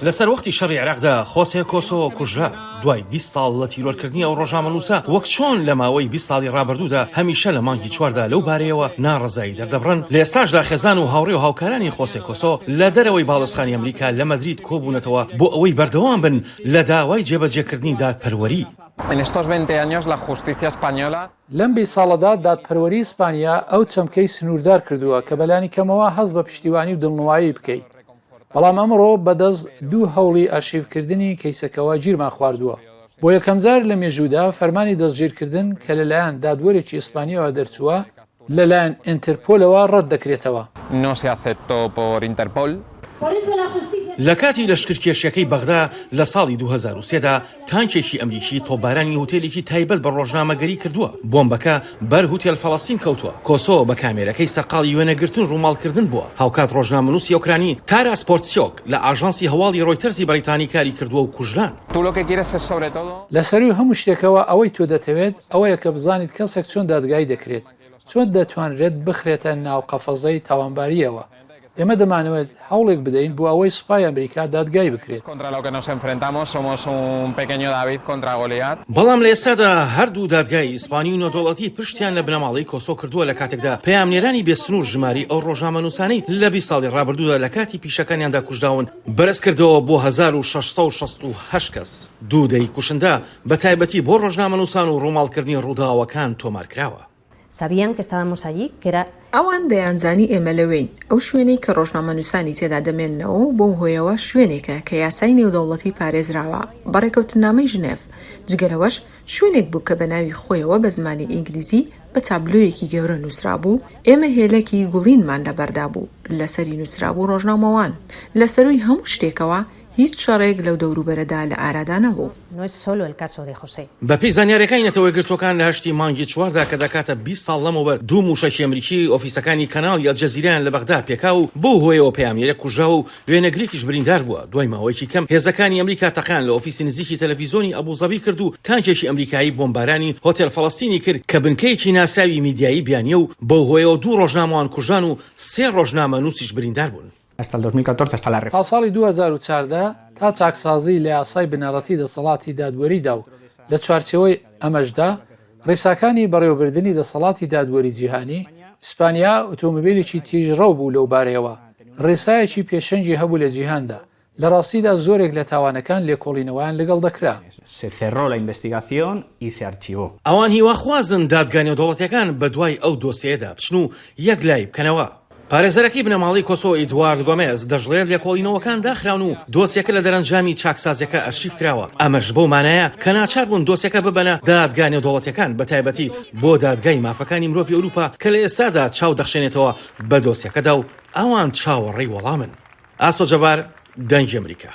لە سەروەختی شەڕی عێراقدا خۆسێ کۆسۆ کوژرا، دوای 20 ساڵ لە تیرۆرکردنی ئەو ڕۆژنامەنووسە، وەک چۆن لە ماوەی 20 ساڵی ڕابردوودا هەمیشە لە مانگی چواردا لەو بارەیەوە ناڕەزایی دەردەبڕن، لە ئێستاشدا خێزان و هاوڕێ و هاوکارانی خۆسێ کۆسۆ لە دەرەوەی باڵیۆزخانەی ئەمریکا لە مەدرید کۆبوونەتەوە بۆ ئەوەی بەردەوام بن لە داوای جێبەجێکردنی دادپەروەری. لەم 20 ساڵەدا دادپەروەری ئیسپانیا ئەو چەمکەی سنووردار کردووە کە بەلانی کەمەوە هەست بە پشتیوانی و دڵنەوایی بکەیت. بەڵام ئەمڕۆ بەدەست دوو هەوڵی ئەرشیفکردنی کەیسەکەوە گیرمان خواردووە. بۆ یەکەمجار لە مێژوودا فەرمانی دەستگیرکردن کە لەلایەن دادوەرێکی ئیسپانییەوە دەرچووە، لەلایەن ئینترپۆلەوە ڕەت دەکرێتەوە. لە کاتی لەشکرکێشیەکەی بەغدا لە ساڵی 2003 دا تانکێکی ئەمریکی تۆپبارانی هوتێلێکی تایبەت بە ڕۆژنامەگەری کردووە، بۆمبەکە بەر هوتێل فەڵەستین کەوتووە، کۆسۆ بە کامێرەکەی سەرقاڵی وێنەگرتن و ڕووماڵکردن بووە، هاوکات ڕۆژنامەنووسی ئۆکرانی تاراس پۆرتسیۆک لە ئاژانسی هەواڵی ڕۆیتەرزی بەریتانی کاری کردووە و کوژران. لە سەرووی هەموو شتێکەوە ئەوەی تۆ دەتەوێت ئەوەیە کە بزانیت کەسێک چۆن دادگایی دەکرێت، چۆن دەتوانرێت بخرێتە ناو قەفەزەی تاوانبارییەوە. ئێمە دەمانەوێت هەوڵێک بدەین بۆ ئەوەی سوپای ئەمریکا دادگای بکرێت. بەڵام لە ئێستادا هەردوو دادگای ئیسپانی و نێودەوڵەتی پشتیان لە بنەماڵەی کۆسۆ کردووە لە کاتێکدا پەیامنێرانی بێ سنوور ژمارەی ئەو ڕۆژنامەنووسانەی لە 20 ساڵی ڕابردوودا لە کاتی پیشەکانیاندا کوژراون بەرزکردەوە بۆ 1668 کەس. دوو دەی کوشندە بە تایبەتی بۆ ڕۆژنامەنووسان و ڕووماڵکردنی ڕووداوەکان تۆمارکراوە. Sabían que estábamos allí, que era. ئەوان دەیانزانی ئێمە لەوێین، ئەو شوێنەی کە ڕۆژنامەنووسانی تێدا دەمێننەوە و بەو هۆیەوە شوێنێکە کە یاسای نێودەوڵەتی پارێزراوە بە ڕێکەوتننامەی ژنێڤ، جگە لەوەش شوێنێک بوو کە بە ناوی خۆیەوە بە زمانی ئینگلیزی بە تابلۆیەکی گەورە نووسرابوو، ئێمە هێلەکی گوڵینمان لەبەردا بوو لەسەری نووسرابوو ڕۆژنامەوان. لە سەرووی هەموو شتێکەوە هیچ شەڕێک لەو دەوروبەرەدا لە ئارادا نەبوو. بەپێی زانیارییەکانی نەتەوە یەکگرتووەکان لە هەشتی مانگی چواردا کە دەکاتە 20 ساڵ لەمەوبەر دوو مووشەکی ئەمریکی ئۆفیسەکانی کەناڵی ئەلجەزیرەیان لە بەغدا پێکا و بەو هۆیەوە پەیامنێرێک کوژراوە و وێنەگرێکیش بریندار بووە. دوای ماوەیەکی کەم هێزەکانی ئەمریکا تەقەیان لە ئۆفیسی نزیکی تەلەفیزۆنی ئەبوزەبی کرد و تانکێکی ئەمریکایی بۆمبارانی هۆتێل فەڵەستینی کرد کە بنکەیەکی ناسراوی میدیایی بیانییە و بەو هۆیەوە دوو ڕۆژنامەوان کوژران و سێ ڕۆژنامەنووسیش بریندار بوون. تا ساڵی 2014 تا چاکسازی لە یاسای بنەڕەتی دەسەڵاتی دادوەریدا و لە چوارچێوەی ئەمەشدا ڕیساکانی بەڕێوەبردنی دەسەڵاتی دادوەری جیهانی، ئیسپانیا ئۆتۆمبیلێکی تیژڕەو بوو لەو بارەیەوە، ڕێسایەکی پێشەنگی هەبوو لە جیهاندا، لە ڕاستیدا زۆرێک لە تاوانەکان لێکۆڵینەوەیان لەگەڵ دەکرا. ئەوان هیواخوازن دادگا نێودەوڵەتییەکان بەدوای ئەو دۆسیەیەدا بچن و یەکلایی بکەنەوە. پارێزەرەکەی بنەماڵەی کۆسۆ ئیدوارد گۆمێز دەشڵێت لێکۆڵینەوەکان داخراون و دۆسیەکە لە دەرەنجامی چاکسازیەکە ئەرشیف کراوە، ئەمەش بەو مانایە کە ناچار بوون دۆسیەکە ببەنە دادگا نێودەوڵەتیەکان بەتایبەتی بۆ دادگای مافەکانی مرۆڤی ئەوروپا کە لە ئێستادا چاو دەخشێنێتەوە بە دۆسیەکەدا و ئەوان چاوەڕێی وەڵامن. ئاسۆ جەبار، دەنگی ئەمریکا.